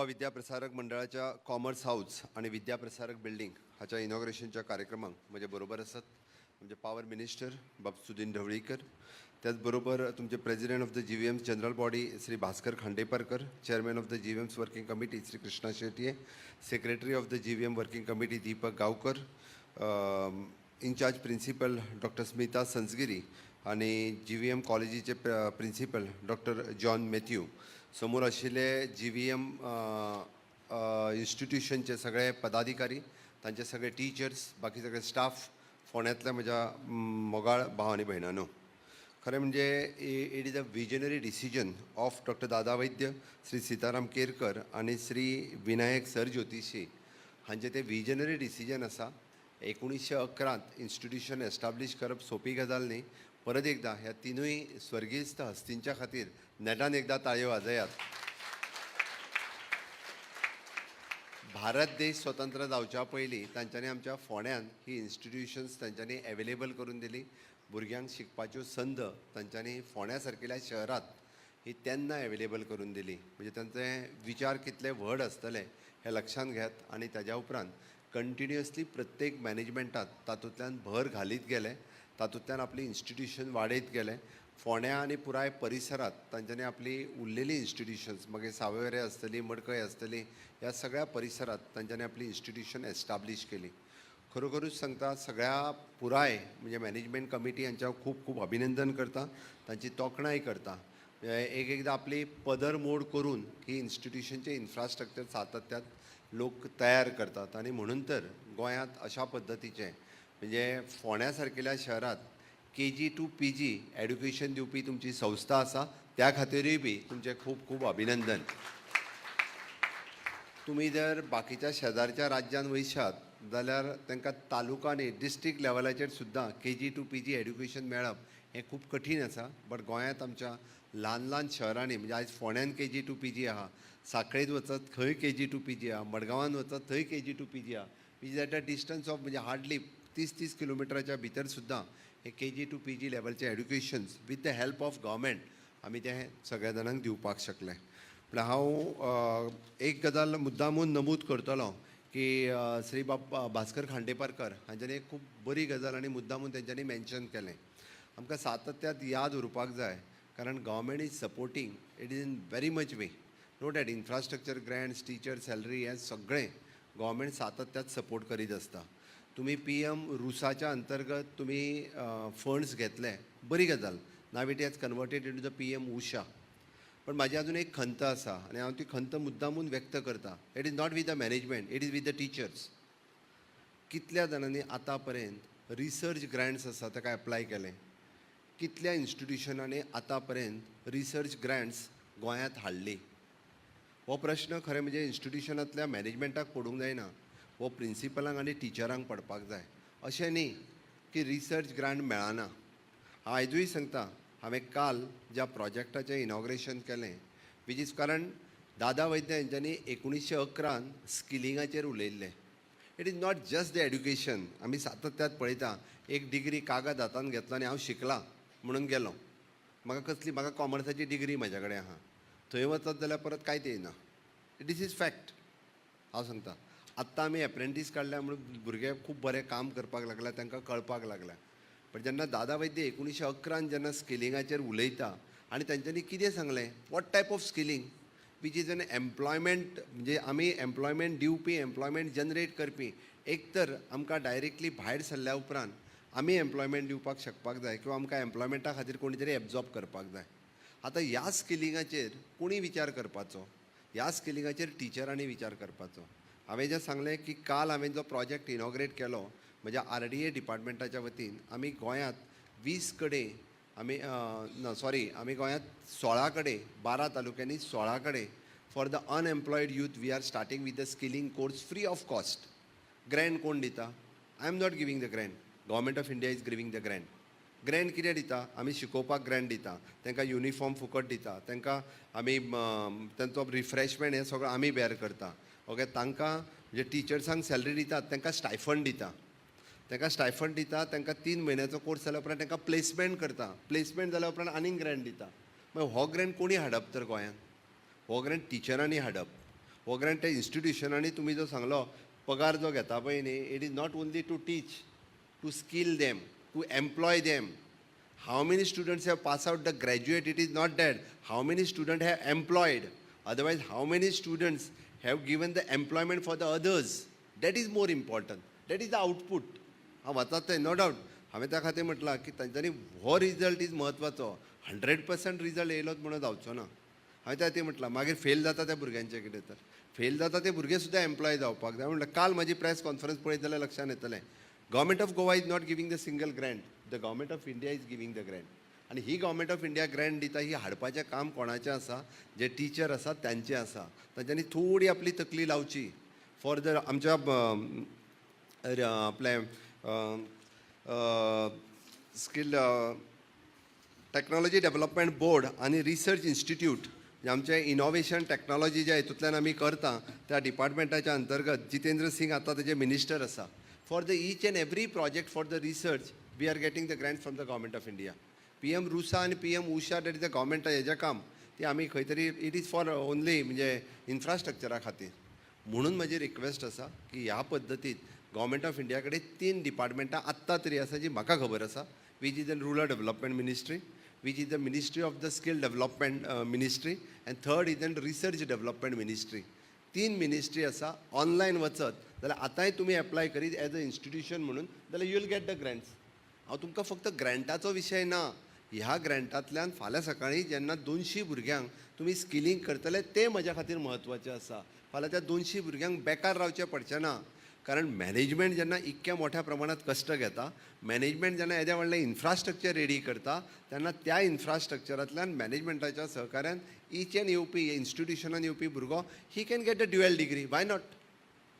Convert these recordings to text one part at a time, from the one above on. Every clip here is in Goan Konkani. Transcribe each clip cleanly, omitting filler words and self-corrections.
विद्याप्रसारक मंडळाच्या कॉमर्स हाऊस आणि विद्याप्रसारक बिल्डिंग हाच्या इनॉग्रेशनच्या कार्यक्रमाक म्हजे बरोबर आसात आमचे पावर मिनिस्टर बाब सुदीन ढवळीकर, त्याचबरोबर तुमचे president of the GVM's general body Shri Bhaskar Khandeparkar, chairman of the GVM's working committee Shri Krishna Shetye, secretary of the GVM working committee Deepak Gaonkar, in-charge principal doctor Smita Sanzgiri आणि GVM कॉलेजीचे प्रिन्सिपल डॉक्टर जॉन मॅथ्यू, समोर आशिल्ले GVM इन्स्टिट्युशनचे सगळे पदाधिकारी, तांचे सगळे टिचर्स, बाकी सगळे स्टाफ, फोंड्यांतल्या म्हज्या मोगाळ भाव आनी भयणांनो, खरें म्हणजे it is a visionary decision of doctor Dada Vaidya, Shri Sitaram Kerkar आनी श्री विनायक सरज्योतिशी हांचें तें विजनरी डिसिजन आसा. 1911त इन्स्टिट्युशन एस्टाब्लीश करप सोंपी गजाल न्ही. परत एकदां ह्या तिनूय स्वर्गीस्त हस्तींच्या खातीर नेटान एकदां ताळयो वाजयात. भारत देश स्वतंत्र जावच्या पयलीं तांच्यांनी आमच्या फोंड्यान ही इन्स्टिट्युशन्स तांच्यांनी एवेलेबल करून दिली. भुरग्यांक शिकपाच्यो संद तांच्यांनी फोंड्या सारकिल्या शहरांत ही तेन्ना एवेलेबल करून दिली. म्हणजे तांचे विचार कितले व्हड आसतले हें लक्षांत घेयात आनी ताज्या उपरांत कंटिन्युअसली प्रत्येक मॅनेजमेंटात तातूंतल्यान भर घालीत गेले, तातूंतल्यान आपली इन्स्टिट्युशन वाडयत गेले. फोंड्या आनी पुराय परिसरांत तांच्यांनी आपली उरलेली इन्स्टिट्युशन्स, मागीर सावयवेरें आसतली, मडकय आसतली, ह्या सगळ्या परिसरांत तांच्यांनी आपली इन्स्टिट्युशन एस्टाब्लीश केली. खरोखरूच सांगता, सगळ्या पुराय म्हणजे मॅनेजमेंट कमिटी हांच्या खूब खूब अभिनंदन करता, तांची तोखणाय करता. एक एकदां आपली पदर मोड करून ही इन्स्टिट्युशनचें इन्फ्रास्ट्रक्चर सातत्यात लोक तयार करतात आनी म्हणून तर गोंयांत अशा पद्दतीचें म्हणजे फोंड्या सारकेल्या शहरांत KG to PG education दिवपी तुमची संस्था आसा, त्या खातीरूय बी तुमचें खूब खूब अभिनंदन. तुमी जर बाकीच्या शेजारच्या राज्यान वयशात जाल्यार तांकां तालुका न्ही, डिस्ट्रिक्ट लेवलाचेर सुद्दां KG to PG education मेळप हें खूब कठीण आसा. बट गोंयांत आमच्या ल्हान ल्हान शहरांनी, म्हणजे आयज फोंड्यान KG to PG आहा, साखळेंत वचत खंय KG to PG आहा, मडगांवान वचत थंय KG to PG आहा, which is at a distance of म्हणजे हार्डली 30-30 किलोमिटराच्या भितर सुद्दां हे KG to PG लेवलचें educations with the help of government आमी तें सगळ्या जाणांक दिवपाक शकले. म्हळ्यार हांव एक गजाल मुद्दामून नमूद करतलो की श्री बाब भास्कर खांडेपारकर हांच्यांनी एक खूब बरी गजाल आनी मुद्दामून तेंच्यांनी मेन्शन केलें. आमकां सातत्यात याद उरपाक जाय, कारण government is supporting it is in very much way. No that infrastructure grants, teacher salary हें सगळें गव्हर्मेंट सातत्यात सपोर्ट करीत आसता. तुमी PM रुसाच्या अंतर्गत तुमी फंड्स घेतले, बरी गजाल. Now it has converted into the PM Usha. पण म्हाजी अजून एक खंत आसा आनी हांव ती खंत मुद्दामून व्यक्त करता. It is not with the management, it is with the teachers. कितल्या जाणांनी आतां पर्यंत रिसर्च ग्रांट्स आसा ताका एप्लाय केलें? कितल्या इन्स्टिट्युशनांनी आतां पर्यंत रिसर्च ग्रांट्स गोंयांत हाडली? हो प्रश्न खरें म्हणजे इन्स्टिट्युशनांतल्या मॅनेजमेंटाक पडूंक जायना, हो प्रिंसिपलांक आनी टिचरांक पडपाक जाय. अशें न्ही की रिसर्च ग्रांट मेळना. हांव आयजूय सांगता, हांवें काल ज्या प्रोजेक्टाचें इनॉग्रेशन केलें, which is कारण दादा वैद्य हेंच्यांनी 1911 स्किलिंगाचेर उलयल्लें. It is not just the education. आमी सातत्यात पळयता, एक डिग्री कागद हातान घेतलो आनी हांव शिकलां म्हणून गेलो. म्हाका कसली, म्हाका कॉमर्साची डिग्री म्हाज्या कडेन आहा, थंय वचत जाल्यार परत कांयच येयना. This is fact. हांव सांगता, आत्तां आमी एप्रेंटीस काडल्या म्हणून भुरगे खूब बरें काम करपाक लागल्या, तांकां कळपाक लागल्या. पण जेन्ना दादा वैद्य 1911 जेन्ना स्किलिंगाचेर उलयता आनी तांच्यांनी कितें सांगलें, what type of skilling which is an employment, म्हणजे आमी एम्प्लॉयमेंट दिवपी, एम्प्लॉयमेंट जनरेट करपी. एक तर आमकां डायरेक्टली भायर सरल्या उपरांत आमी एम्प्लॉयमेंट दिवपाक शकपाक जाय किंवा आमकां एम्प्लॉयमेंटा खातीर कोणी तरी एब्जॉर्ब करपाक जाय. आतां ह्या स्किलिंगाचेर कोणी विचार करपाचो? ह्या स्किलिंगाचेर टिचरांनी विचार करपाचो. हांवें जें सांगलें की काल हांवें जो प्रोजेक्ट इनॉग्रेट केलो म्हज्या RDA डिपार्टमेंटाच्या वतीन, आमी गोंयांत 20 कडेन आमी ना, सॉरी, आमी गोंयांत 16 कडेन, 12 तालुक्यांनी 16 कडेन for the unemployed youth we are starting with the skilling course free of cost. Grant कोण दिता? I am not giving the grant, Government of India is giving the grant. Grant कितें दिता? आमी शिकोवपाक ग्रँट दिता, तांकां युनिफॉर्म फुकट दिता, तांकां आमी तांचो रिफ्रेशमेंट हें सगळें आमी बेर करता. ओके, तांकां म्हणजे टिचर्सांक सॅलरी दितात, तांकां स्टायफंड दिता, तांकां स्टायफंड दिता. तांकां 3 म्हयन्याचो कोर्स जाल्या उपरांत तांकां प्लेसमेंट करता. प्लेसमेंट जाल्या उपरांत आनीक ग्रँट दिता. मागीर हो ग्रँट कोणी हाडप तर गोंयांत? हो ग्रँट टिचरांनी हाडप. हो ग्रँट त्या इन्स्टिट्युशनांनी तुमी जो सांगलो पगार जो घेता पळय न्ही, it is not only to teach, to skill them, to employ them. How many students have pass out the graduate, it is not that. How many student have employed, otherwise how many students have given the employment for the others, that is more important, that is the output. हांव वतात तें नो डावट. हांवें त्या खातीर म्हटलां की तांच्यांनी हो रिजल्ट is म्हत्वाचो. 100% रिजल्ट येयलोच म्हणून जावचो ना. हांवें त्या खातीर म्हटलां, मागीर फेल जाता त्या भुरग्यांचें कितें, तर फेल जाता ते भुरगे सुद्दां एम्प्लॉय जावपाक जाय. म्हणल्यार काल म्हाजी प्रेस कॉन्फरन्स पळयत जाल्यार लक्षांत येतलें, Government of Goa is not giving the single grant, the Government of India is giving the grant. आनी ही गव्हर्मेंट ऑफ इंडिया ग्रँट दिता, ही हाडपाचें काम कोणाचें आसा? जे टिचर आसा तांचें आसा. तांच्यांनी थोडी आपली तकली लावची फॉर the आमच्या आपलें स्कील टॅक्नॉलॉजी डेव्हलपमेंट बोर्ड आनी रिसर्च इन्स्टिट्यूट, आमचें इनोवेशन टॅक्नॉलॉजी ज्या हितूंतल्यान आमी करता, त्या डिपार्टमेंटाच्या अंतर्गत जितेंद्र सिंग आतां तेजे मिनिस्टर आसा. For the each and every project for the research, we are getting the grant from the Government of India. PM RUSA आनी PM Usha, that is the government हेजें काम. ती आमी खंय तरी it is for only म्हणजे इन्फ्रास्ट्रक्चरा खातीर. म्हणून म्हजी रिक्वेस्ट आसा की ह्या पद्दतीन गव्हर्मेंट ऑफ इंडिया कडेन तीन डिपार्टमेंटां आत्तां तरी आसा जी म्हाका खबर आसा, which is the Rural Development Ministry, which is the Ministry of the Skill Development Ministry, and third is the Research Development Ministry. तीन मिनिस्ट्री आसा. ऑनलायन वचत जाल्यार आतांय तुमी एप्लाय करीत एज अ इन्स्टिट्युशन म्हणून जाल्यार you will get the grants. हांव तुमकां फक्त ग्रँटाचो विशय ना. ह्या ग्रँटांतल्यान फाल्यां सकाळीं जेन्ना 200 भुरग्यांक तुमी स्किलींग करतले, तें म्हज्या खातीर म्हत्वाचें आसा. फाल्यां त्या 200 भुरग्यांक बेकार रावचें पडचें ना, कारण मॅनेजमेंट जेन्ना इतक्या मोठ्या प्रमाणात कश्ट घेता, मॅनेजमेंट जेन्ना येदें व्हडलें इन्फ्रास्ट्रक्चर रेडी करता, तेन्ना त्या इन्फ्रास्ट्रक्चरांतल्यान मॅनेजमेंटाच्या सहकार्यान इच एन येवपी इन्स्टिट्युशनान येवपी भुरगो, he can get a dual degree. Why not?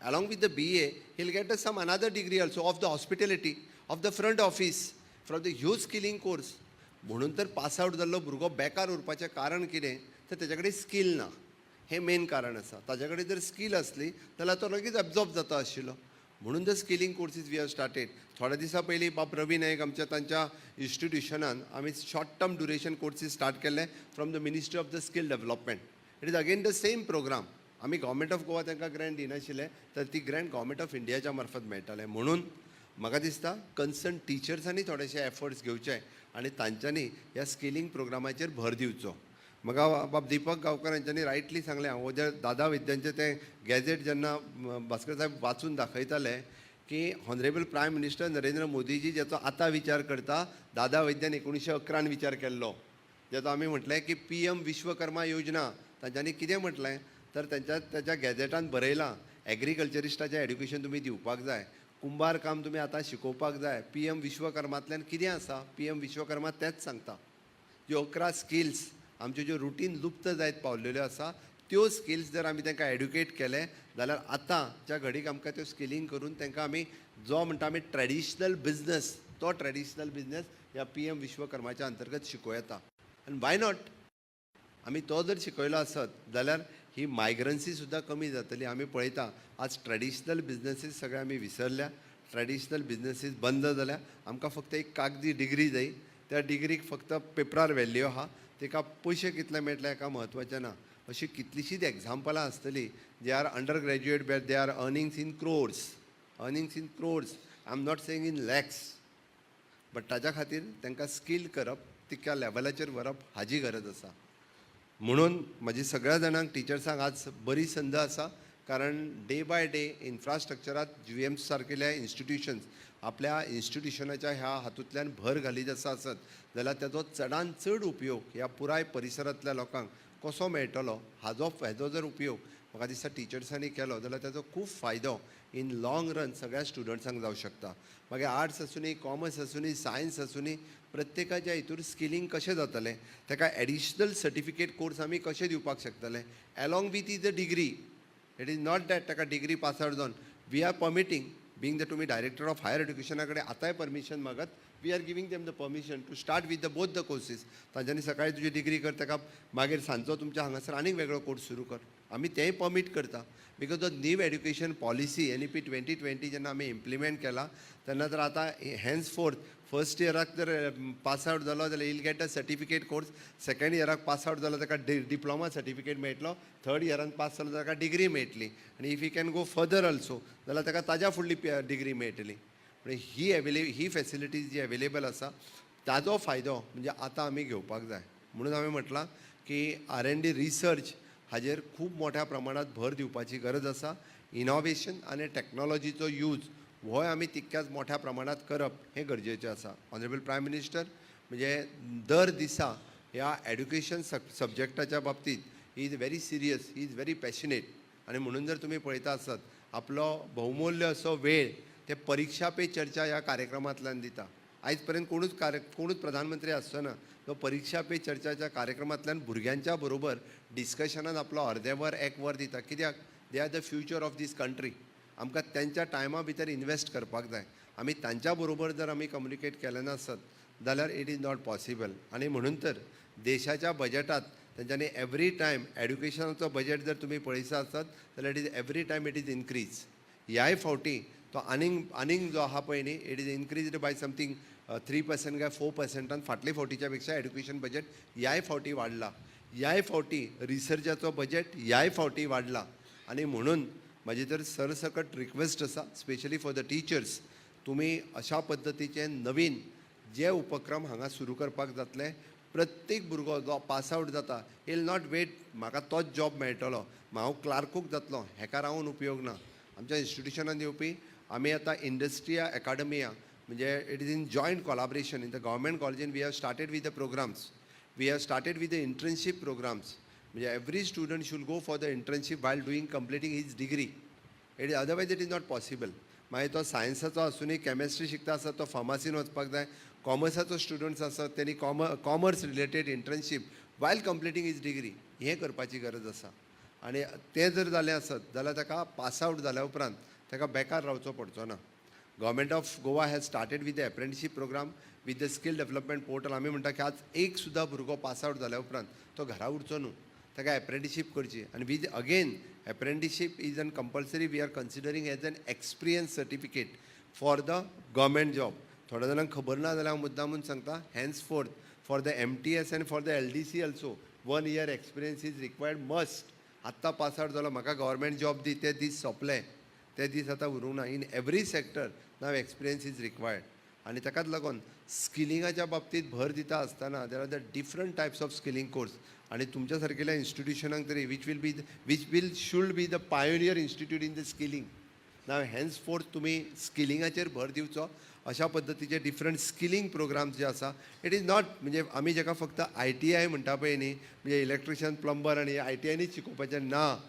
Along with the BA, he'll get some another degree also of the hospitality, of the front office, from the huge skilling course. म्हणून तर पास आउट जाल्लो भुरगो बेकार उरपाचें कारण कितें, तर तेच्या कडेन स्कील ना, हें मेन कारण आसा. ताच्या कडेन जर स्कील आसली जाल्यार तो लगेच एब्जॉर्ब जाता आशिल्लो. म्हणून the skilling courses we have started. थोड्या दिसां पयलीं बाब रवी नायक आमच्या तांच्या इन्स्टिट्युशनान आमी short term duration courses start केल्ले from the Ministry of the Skill Development. It is again the same program. आमी गव्हर्मेंट ऑफ गोवा तांकां ग्रँट दिनाशिल्ले, तर ती ग्रँट गव्हर्मेंट ऑफ इंडियाच्या मार्फत मेळटालें. म्हणून म्हाका दिसता कन्सर्न टिचर्सांनी थोडेशे एफर्ट्स घेवचे आनी तांच्यांनी ह्या स्किलींग प्रोग्रामाचेर भर दिवचो. म्हाका बाब दीपक गांवकर हांच्यांनी रायटली सांगलें. हांव जे दादा वैद्यांचें तें गॅझेट जेन्ना भास्कर साहेब वाचून दाखयताले की ऑनरेबल प्रायम मिनिस्टर नरेंद्र मोदीजी ज्याचो आतां विचार करता, दादा वैद्यान 1911न विचार केल्लो, जेचो आमी म्हटलें की PM Vishwakarma योजना. तांच्यांनी कितें म्हटलें, तर तेंच्या तेच्या गॅझेटान बरयलां, एग्रीकल्चरिस्टाचें एड्युकेशन तुमी दिवपाक जाय, कुंभार काम तुमी आतां शिकोवपाक जाय. PM विश्वकर्मांतल्यान कितें आसा? PM Vishwakarma तेंच सांगता. ज्यो 11 स्किल्स आमच्यो ज्यो रुटीन लुप्त जायत पावलेल्यो आसा, त्यो स्किल्स जर आमी तांकां एड्युकेट केले जाल्यार आतांच्या घडीक आमकां त्यो स्किलींग करून तांकां आमी जो म्हणटा आमी ट्रेडिशनल बिजनस, तो ट्रेडिशनल बिजनस ह्या PM विश्वकर्माच्या अंतर्गत शिकोवं येता. आनी why not? आमी तो जर शिकयलो आसत जाल्यार ही मायग्रन्सी सुद्दां कमी जातली. आमी पळयता, आज ट्रेडिशनल बिजनसीस सगळे आमी विसरल्या, ट्रेडिशनल बिजनसीस बंद जाल्या. आमकां फक्त एक कागदी डिग्री जाय. त्या डिग्रीक फक्त पेपरार व्हॅल्यू आहा, तिका पयशे कितले मेळटले हेका म्हत्वाचें ना. अशी कितलीशींच एग्जाम्पलां आसतलीं, they are under graduate but they are earnings in crores, earnings in crores, I am not saying in lakhs, but ताच्या खातीर तांकां स्कील करप, तितक्या लेवलाचेर व्हरप हाजी गरज आसा. म्हणून म्हजी सगळ्या जाणांक, टिचर्सांक आज बरी संद आसा, कारण डे बाय डे इन्फ्रास्ट्रक्चरात GVM सारकेल्या इन्स्टिट्युशन्स आपल्या इन्स्टिट्युशनाच्या ह्या हातूंतल्यान भर घालीत आसा आसत जाल्यार ताजो चडान चड उपयोग ह्या पुराय परिसरांतल्या लोकांक कसो मेळटलो, हाजो हेजो जर उपयोग म्हाका दिसता टिचर्सांनी केलो जाल्यार ताजो खूब फायदो इन लाँग रन सगळ्या स्टुडंट्सांक जावं शकता. मागीर आर्ट्स आसुनी, कॉमर्स आसुनी, सायन्स आसुनी, प्रत्येकाच्या हितूर स्किलींग कशें जातलें, ताका एडिशनल सर्टिफिकेट कोर्स आमी कशें दिवपाक शकतले along with is a degree. It is not that ताका डिग्री पास आवट जावन we are permitting, being the तुमी डायरेक्टर ऑफ हायर एड्युकेशना कडेन आतांय परमिशन मागत, we are giving them the permission to start with the both the courses. तांच्यांनी सकाळी तुजी डिग्री कर, ताका मागीर सांजचो तुमच्या हांगासर आनीक वेगळो कोर्स सुरू कर. आमी तेंय परमीट करता, because the new education policy, NEP 2020 जेन्ना आमी इम्प्लिमेंट केला तेन्ना तर आतां हेन्स फोर्थ फर्स्ट इयराक जर पास आवट जालो जाल्यार he'll get a certificate course. Second इयराक pass out जालो, ताका डिप्लोमा सर्टिफिकेट मेळटलो. थर्ड इयरान पास जालो, ताका डिग्री मेळटली आनी if he can go further also जाल्यार ताका ताज्या फुडली डिग्री मेळटली. म्हणजे ही फॅसिलिटीज जी अवेलेबल आसा, ताजो फायदो म्हणजे आतां आमी घेवपाक जाय. म्हणून हांवें म्हटलां की आर एन डी रिसर्च हाजेर खूब मोठ्या प्रमाणात भर दिवपाची गरज आसा. इनोवेशन आनी टॅक्नोलॉजीचो यूज होय आमी तितक्याच मोठ्या प्रमाणात करप हें गरजेचें आसा. ऑनरेबल प्रायम मिनिस्टर म्हणजे दर दिसा ह्या एड्युकेशन सब्जॅक्टाच्या बाबतींत he is very serious, he is very passionate. आनी म्हणून जर तुमी पळयता आसत, आपलो भोवमूल्य असो वेळ ते परिक्षा पे चर्चा ह्या कार्यक्रमांतल्यान दिता. आयज पर्यंत कोणूच प्रधानमंत्री आसचो ना तो परिक्षा पे चर्चाच्या कार्यक्रमांतल्यान भुरग्यांच्या बरोबर डिस्कशनान आपलो अर्दें वर, एक वर दिता. कित्याक? They are the future of this country. आमकां तेंच्या टायमा भितर इनवेस्ट करपाक जाय. आमी तांच्या बरोबर जर आमी कम्युनिकेट केलें नासत जाल्यार it is not possible. आनी म्हणून तर देशाच्या बजेटात तेंच्यांनी एवरी टायम एड्युकेशनाचो बजेट जर तुमी पळयता आसत जाल्यार it is every time it is increase. ह्याय फावटी तो आनीक आनीक जो आहा पळय न्ही, it is increased by something 3% काय 4%न फाटले फावटीच्या पेक्षा एड्युकेशन बजेट ह्याय फावटी वाडला. ह्याय फावटी रिसर्चाचो बजेट ह्याय फावटी वाडला. आनी म्हणून म्हाजी तर सरसकट रिक्वेस्ट आसा, स्पेशली फॉर the teachers, तुमी अशा पद्दतीचे नवीन जे उपक्रम हांगा सुरू करपाक जातले. प्रत्येक भुरगो जो पास आवट जाता, will not wait म्हाका तोच जॉब मेळटलो, हांव क्लार्कूच जातलो, हेका रावून उपयोग ना. आमच्या इन्स्टिट्युशनान येवपी आमी आतां इंडस्ट्रिया एकाडमिया, म्हणजे it is in joint collaboration in the government कॉलेजीन we have started with the programs, we have started with the internship programs. म्हणजे every student should go for the internship while doing completing his degree. It otherwise it is not possible. मागीर तो सायन्साचो आसुनी, केमिस्ट्री शिकता आसत तो फार्मासीन वचपाक जाय. कॉमर्साचो स्टुडंट्स आसत, तेणी commerce related internship while completing his degree हें करपाची गरज आसा. आनी तें जर जालें आसत जाल्यार ताका पास आवट जाल्या उपरांत ताका बेकार रावचो पडचो ना. Government of Goa has started with the apprenticeship program, with the skill development portal. आमी म्हणटा की आज एक सुद्दां भुरगो पास आवट जाल्या उपरांत तो घरा उरचो न्हू, ताका एप्रेंटिशीप करची. आनी with again apprenticeship is an compulsory, we are considering as an experience certificate for the government job. थोड्या जाणांक खबर ना जाल्यार हांव मुद्दामून सांगता, henceforth for the MTS and for the LDC also one year experience is required must. आत्तां पास आवट जालो, म्हाका गव्हर्मेंट जॉब दी, ते दीस सोंपले, ते दीस आतां उरूंक ना. In every sector now experience is required. आनी ताकाच लागून स्किलिंगाच्या बाबतींत भर दिता आसतना there are the different types of skilling course. आनी तुमच्या सारकेल्या इन्स्टिट्युशनाक तरी which will should be the pioneer institute in the skilling. Now henceforth तुमी स्किलिंगाचेर भर दिवचो. अशा पद्दतीचे डिफरंट स्किलिंग प्रोग्राम्स जे आसा, it is not म्हणजे आमी जेका फक्त आयटीआय म्हणटा पळय न्ही, म्हणजे इलेक्ट्रिशियन, प्लंबर आनी आयटीआयनीच शिकोवपाचें ना.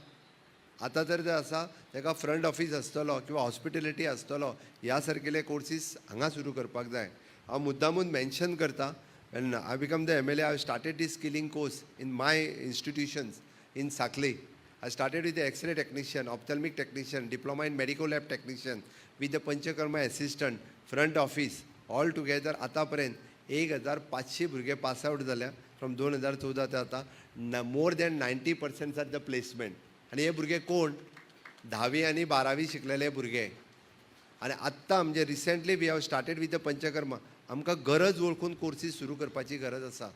आतां तर जें आसा ताका फ्रंट ऑफीस आसतलो किंवा हॉस्पिटेलिटी आसतलो, ह्या सारकेले कोर्सीस हांगा सुरू करपाक जाय. हांव मुद्दामून मेन्शन करता, when I become the MLA, I started this skilling course in my institutions in Sanquelim. I started with the X-ray technician, ophthalmic technician, diploma in medical lab technician, with the Panchakarma assistant, front office, all together आतापर्यंत 1500 भुरगे पास आउट जाल्या फ्रॉम 2014 ते आतां. More than 90% are the placement. आनी हे भुरगे कोण? धावी आनी बारावी शिकलेले भुरगे. आनी आत्तां म्हणजे recently we have started with the Panchakarma. आमकां गरज वळखून कोर्सीस सुरू करपाची गरज आसा.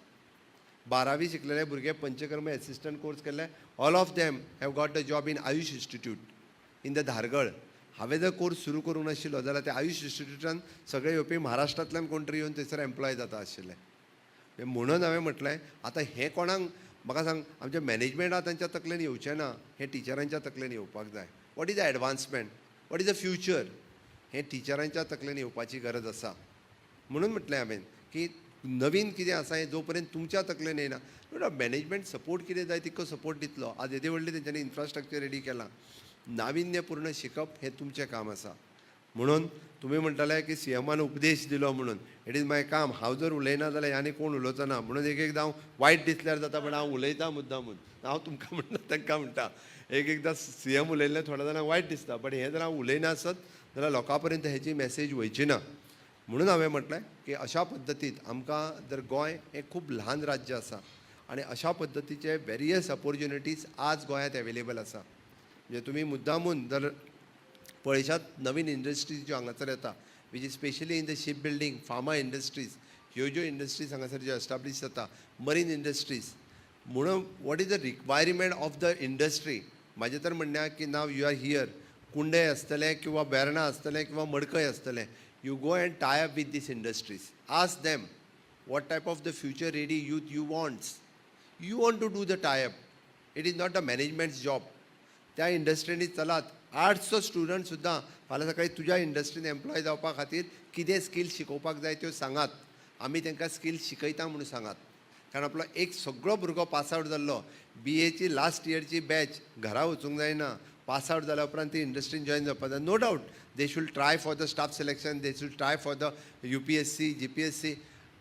बारावी शिकलेले भुरगे पंचकर्म एसिस्टंट कोर्स केल्ले, all of them have got the job in AYUSH institute in the Dhargal. हांवें जर कोर्स सुरू करूंक नाशिल्लो जाल्यार ते आयुश इन्स्टिट्यूटान सगळे येवपी महाराष्ट्रांतल्यान कोण तरी येवन थंयसर एम्प्लॉय जाता आशिल्ले. म्हणून हांवें म्हटलें, आतां हें कोणाक म्हाका सांग, आमच्या मॅनेजमेंटा तांच्या तकलेन येवचें ना, हें टिचरांच्या तकलेन येवपाक जाय. What is the advancement, what is the future, हें टिचरांच्या तकलेन येवपाची गरज आसा. म्हणून म्हटलें हांवें की नवीन कितें आसा हें जो पर्यंत तुमच्या तकलेन येयना, मॅनेजमेंट सपोर्ट कितें जाय तितको सपोर्ट दितलो. आज येदे व्हडलें तेंच्यांनी इन्फ्रास्ट्रक्चर रेडी केलां. नाविन्यपूर्ण शिकप हें तुमचें काम आसा. म्हणून तुमी म्हणटाले की सीएमान उपदेश दिलो म्हणून, it is my काम. हांव जर उलयना जाल्यार आनी कोण उलोवचो ना. म्हणून एक एकदां हांव वायट दिसल्यार जाता, पण हांव उलयता मुद्दामून. हांव तुमकां म्हणटा, तांकां म्हणटा, एक एकदां सीएम उलयल्लें थोड्या जाणांक वायट दिसता, बट हें जर हांव उलयना आसत जाल्यार लोकां पर्यंत हेजी मॅसेज वयची ना. म्हणून हांवें म्हटलें की अशा पद्दतीन आमकां जर, गोंय हें खूब ल्हान राज्य आसा. आनी अशा पद्दतीचे वेरियस ऑपोर्च्युनिटीज आज गोंयांत एवेलेबल आसा. म्हणजे तुमी मुद्दामून जर पळयशात, नवीन इंडस्ट्रीज ज्यो हांगासर येता, which is specially in the ship building, pharma industries, ह्यो ज्यो इंडस्ट्रीज हांगासर ज्यो एस्टाब्लीश जाता, मरीन इंडस्ट्रीज म्हणून, what is the requirement of the industry? म्हाजें तर म्हणणें आहा की now you are here, Kundai आसतलें किंवा वेर्णा आसतलें किंवा मडकय आसतलें, you go and tie up with these industries, ask them what type of the future ready youth you wants. You want to do the tie up. It is not the management's job. त्या इंडस्ट्रीनी चलात. आर्ट्सचो स्टुडंट सुद्दां फाल्यां सकाळी तुज्या इंडस्ट्रीन एम्प्लॉय जावपा खातीर कितें स्किल्स शिकोवपाक जाय त्यो सांगात, आमी तांकां स्किल्स शिकयता म्हणून सांगात. कारण आपलो एक सगळो भुरगो पास आवट जाल्लो, बी एची लास्ट इयरची बॅच घरा वचूंक जायना. पास आवट जाल्या उपरांत ती इंडस्ट्रीन जॉयन जावपाक जाय. No doubt they should try for the staff selection, they should try for the UPSC, GPSC.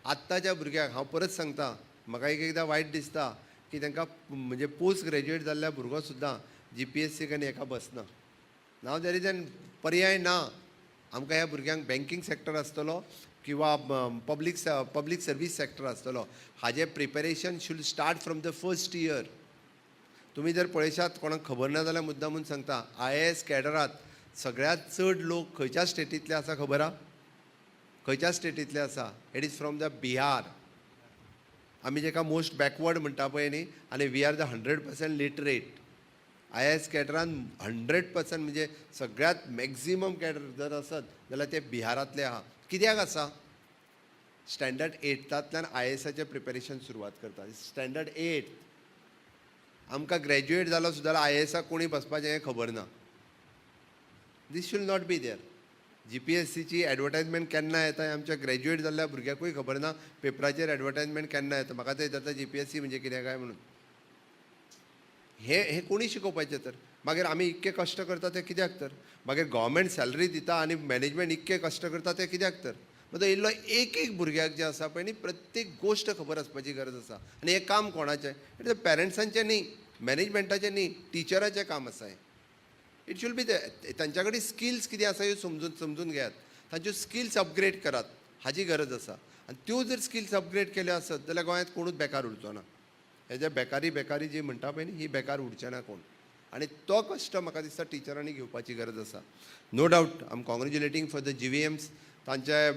आत्ताच्या भुरग्यांक हांव परत सांगता, म्हाका एक एकदां वायट दिसता की तांकां म्हणजे पोस्ट ग्रॅज्युएट जाल्ल्या भुरगो सुद्दां जीपीएससीक आनी हेका बसना. नाव there is an पर्याय ना आमकां ह्या भुरग्यांक. बँकींग सॅक्टर आसतलो किंवा पब्लीक सर्वीस सॅक्टर आसतलो, हाजें preparation should start from the first year. तुमी जर पळयशात, कोणाक खबर ना जाल्यार मुद्दामून सांगता, आयएएस कॅडरात सगळ्यांत चड लोक खंयच्या स्टेटींतले आसा खबर आहा? खंयच्या स्टेटींतले आसा? It is from the Bihar. आमी जेका मोस्ट बॅकवर्ड म्हणटा पळय न्ही, आनी we are the 100% literate. IAS कॅडरान 100% म्हणजे सगळ्यांत मॅक्झिमम कॅडर जर आसत जाल्यार ते बिहारांतले आहा. कित्याक आसा? स्टँडर्ड एट्थांतल्यान आयएएसाचें प्रिपेरेशन सुरवात करता, स्टँडर्ड एट. आमकां ग्रॅज्युएट जालो सुद्दां जाल्यार आयएएसाक कोणी बसपाचें हें खबर ना. This should not be there. जीपीएससीची advertisement केन्ना येता हें आमच्या ग्रॅज्युएट जाल्ल्या भुरग्याकूय खबर ना. पेपराचेर एडवर्टायजमेंट केन्ना येता, म्हाका ते विचारता, जीपीएससी म्हणजे कितें काय म्हणून. हे हे कोणी शिकोवपाचें तर? मागीर आमी इतके कश्ट करता ते कित्याक तर? मागीर गव्हर्मेंट सॅलरी दिता आनी मॅनेजमेंट इतके कश्ट करता ते कित्याक तर? मागीर इल्लो एक एक भुरग्याक जें आसा पळय न्ही, प्रत्येक गोश्ट खबर आसपाची गरज आसा. आनी हें काम कोणाचें? It is पॅरंट्सांचें न्ही, मॅनेजमेंटाचें न्ही, टिचराचें काम आसा हें. It should be तांच्या कडेन स्किल्स कितें आसा ह्यो समजून घेयात, तांच्यो स्किल्स अपग्रेड करात, हाजी गरज आसा. आनी त्यो जर स्किल्स अपग्रेड केल्यो आसत जाल्यार गोंयांत कोणूच बेकार उरचो ना. हे जे बेकारी बेकारी जी म्हणटा पळय न्ही, ही बेकार उरचे ना कोण. आनी तो कश्ट म्हाका दिसता टिचरांनी घेवपाची गरज आसा. No doubt I am congratulating for the GVMs. तांचे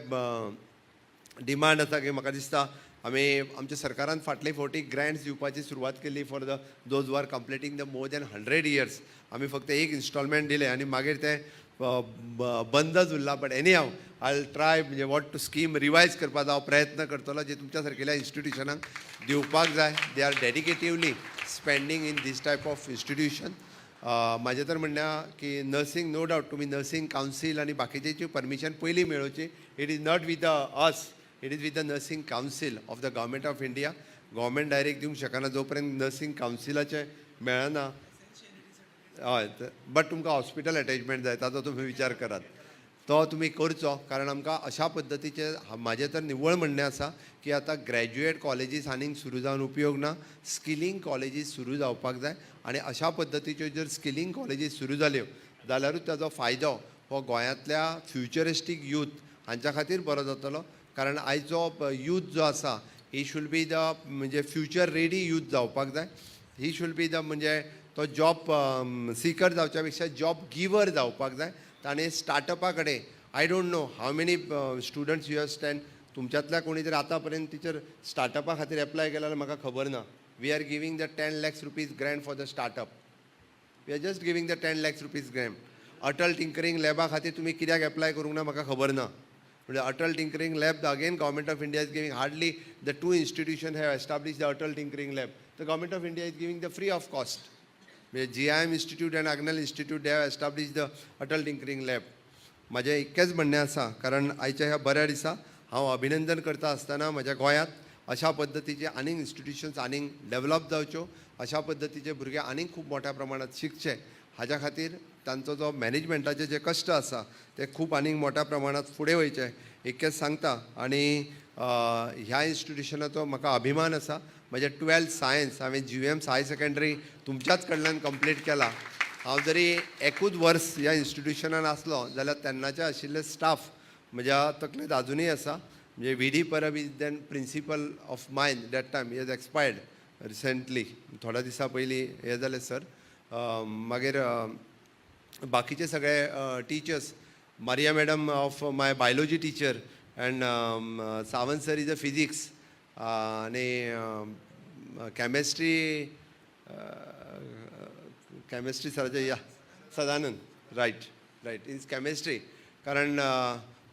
डिमांड आसा की म्हाका दिसता आमी आमच्या सरकारान फाटले फावटी ग्रँट्स दिवपाची सुरवात केली for the those are completing the more than 100 years. आमी फक्त एक इन्स्टॉलमेंट दिलें आनी मागीर तें बंदच उरलां. But anyhow, I try, म्हणजे what to scheme revise करपाचो हांव प्रयत्न करतलो, जे तुमच्या सारकेल्या इन्स्टिट्युशनाक दिवपाक जाय. They are dedicatively spending in this type of institution. म्हाजें तर म्हणणें आहा की नर्सिंग, नो डावट तुमी नर्सिंग कावन्सील आनी बाकीची परमिशन पयलीं मेळोवची. It is not with us, it is with the Nursing Council of the Government of India. Government direct दिवंक शकना जो पर्यंत नर्सिंग कावन्सिलाचें मेळना. हय, बट तुमकां हॉस्पिटल एटॅचमेंट जाय, ताचो तुमी विचार करात, तो तुमी करचो. कारण आमकां अशा पद्दतीचे, म्हाजें तर निव्वळ म्हणणें आसा की आतां ग्रॅज्युएट कॉलेजीस आनीक सुरू जावन उपयोग ना, स्किलींग कॉलेजीस सुरू जावपाक जाय. आनी अशा पद्दतीच्यो जर स्किलींग कॉलेजीस सुरू जाल्यो जाल्यारूच ताजो फायदो हो गोंयांतल्या फ्युचरिस्टीक यूथ हांच्या खातीर बरो जातलो. कारण आयचो यूथ जो आसा, he should be the म्हणजे फ्युचर रेडी यूथ जावपाक जाय. He should be the म्हणजे तो जॉब सिकर जावच्या पेक्षा जॉब गिवर जावपाक जाय. ताणें स्टार्टअपा कडेन, I don't know how many students you have stand, तुमच्यांतल्या कोणी जर आतां पर्यंत टिचर स्टार्टअपा खातीर एप्लाय केला जाल्यार म्हाका खबर ना. We are giving the ₹10 lakhs grant for the startup. We are just giving the ₹10 lakhs grant. Atal tinkering लॅबा खातीर तुमी कित्याक एप्लाय करूंक ना म्हाका खबर ना. म्हणजे Atal tinkering lab, again Government of India is giving. Hardly the two institution have establish the Atal Tinkering Lab. The Government of India is giving the free of cost. म्हणजे GIM Institute and Agnel Institute, they have establish the Atal Tinkering Lab. म्हाजें इतकेंच म्हणणें आसा, कारण आयच्या ह्या बऱ्या दिसा हांव अभिनंदन करता आसतना म्हज्या गोंयांत अशा पद्दतीचे आनीक इन्स्टिट्युशन्स आनीक डेवलप जावच्यो, अशा पद्दतीचे भुरगे आनीक खूब मोठ्या प्रमाणात शिकचे, हाज्या खातीर तांचो जो मॅनेजमेंटाचे जे कश्ट आसा ते खूब आनीक मोठ्या प्रमाणात फुडें वयचे, इतकेंच सांगता. आनी ह्या इन्स्टिट्युशनाचो म्हाका अभिमान आसा. म्हजें 12th science हांवें जीव्हीएम्स हायर सेकेंडरी तुमच्याच कडल्यान कंप्लीट केला. हांव जरी एकूच वर्स ह्या इन्स्टिट्युशनान आसलो जाल्यार तेन्नाचे आशिल्ले स्टाफ म्हज्या तकलेंत आजुनूय आसा. म्हणजे V D Parab is then principal of mine that time, he is expired. Recently थोड्या दिसां पयलीं हें जालें सर. मागीर बाकीचे सगळे teachers, Maria madam of my biology teacher and Sawant sir is a physics आनी केमिस्ट्री सराचे या सदानंद, रायट is chemistry. कारण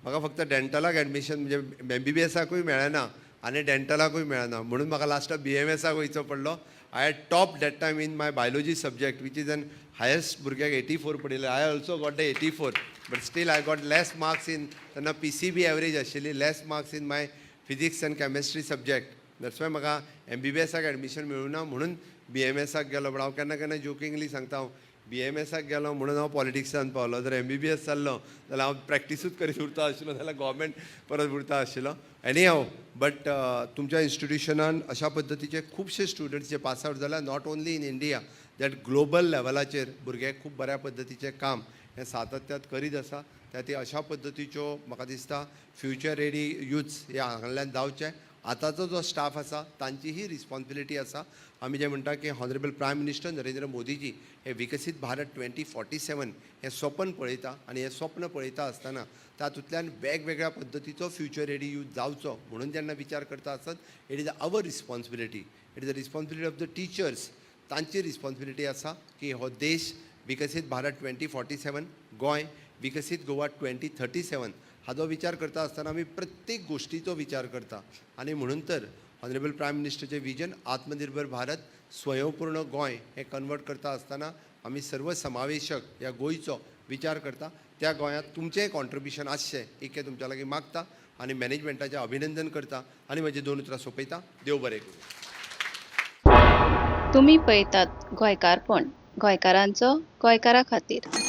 म्हाका फक्त डेंटलाक एडमिशन, म्हणजे एमबीबीएसाकूय मेळना आनी डेंटलाकूय मेळना, म्हणून म्हाका लास्टाक बीएमएसाक वयचो पडलो. I had top that time in my biology subject, which is an highest भुरग्याक 84 पडिल्ले. I also got the 84, but still I got less marks in, तेन्ना पीसीबी एवरेज आशिल्ली, less marks in my physics and chemistry subject. That's why म्हाका एमबीबीएसाक एडमिशन मेळूं ना म्हणून बीएमएसाक गेलो. बट हांव केन्ना केन्ना जोकिंगली सांगता, हांव बीएमएसाक गेलो म्हणून हांव पॉलिटिक्सान पावलो. जर एमबीबीएस जाल्लो जाल्यार हांव प्रॅक्टिसूच करीत उरता आशिल्लो, जाल्यार गोवोरमेंट परत उरता आशिल्लो. एनी हाव, बट तुमच्या इन्स्टिट्युशनान अशा पद्दतीचे खुबशे स्टुडंट्स जे पास आवट जाल्या, not only in India, that global लेवलाचेर भुरगे खूब बऱ्या पद्दतीचें काम हें सातत्यात करीत आसा. त्या खातीर अशा पद्दतीच्यो म्हाका दिसता फ्युचर रेडी युथ्स हे हांगांतल्यान जावचे. आतांचो जो स्टाफ आसा तांची ही रिस्पॉन्सिबिलिटी आसा. आमी जे म्हणटा की ऑनरेबल प्रायम मिनिस्टर नरेंद्र मोदीजी हे विकसीत भारत 2047 हें स्वप्न पळयता आनी हें स्वप्न पळयता आसतना तातूंतल्यान वेगवेगळ्या पद्दतीचो फ्युचर रेडी यूथ जावचो म्हणून जेन्ना विचार करता आसत, it is our responsibility, it is the responsibility of the teachers. तांची रिस्पॉन्सिबिलिटी आसा की हो देश विकसीत भारत 2047, गोंय विकसीत गोवा 2037 हाजो विचार करता आसतना आमी प्रत्येक गोश्टीचो विचार करता. आनी म्हणून तर ऑनरेबल प्रायम मिनिस्टरचें विजन आत्मनिर्भर भारत, स्वयंपूर्ण गोंय हें कन्वर्ट करता आसतना आमी सर्व समावेशक ह्या गोंयचो विचार करता. त्या गोंयांत तुमचेंय कॉन्ट्रिब्युशन आसचें इतकें तुमच्या लागीं मागता आनी मॅनेजमेंटाचें अभिनंदन करता आनी म्हजी दोन उतरां सोंपयता. देव बरें करूं. तुमी पळयतात गोंयकारपण, गोंयकारांचो गोंयकारा खातीर.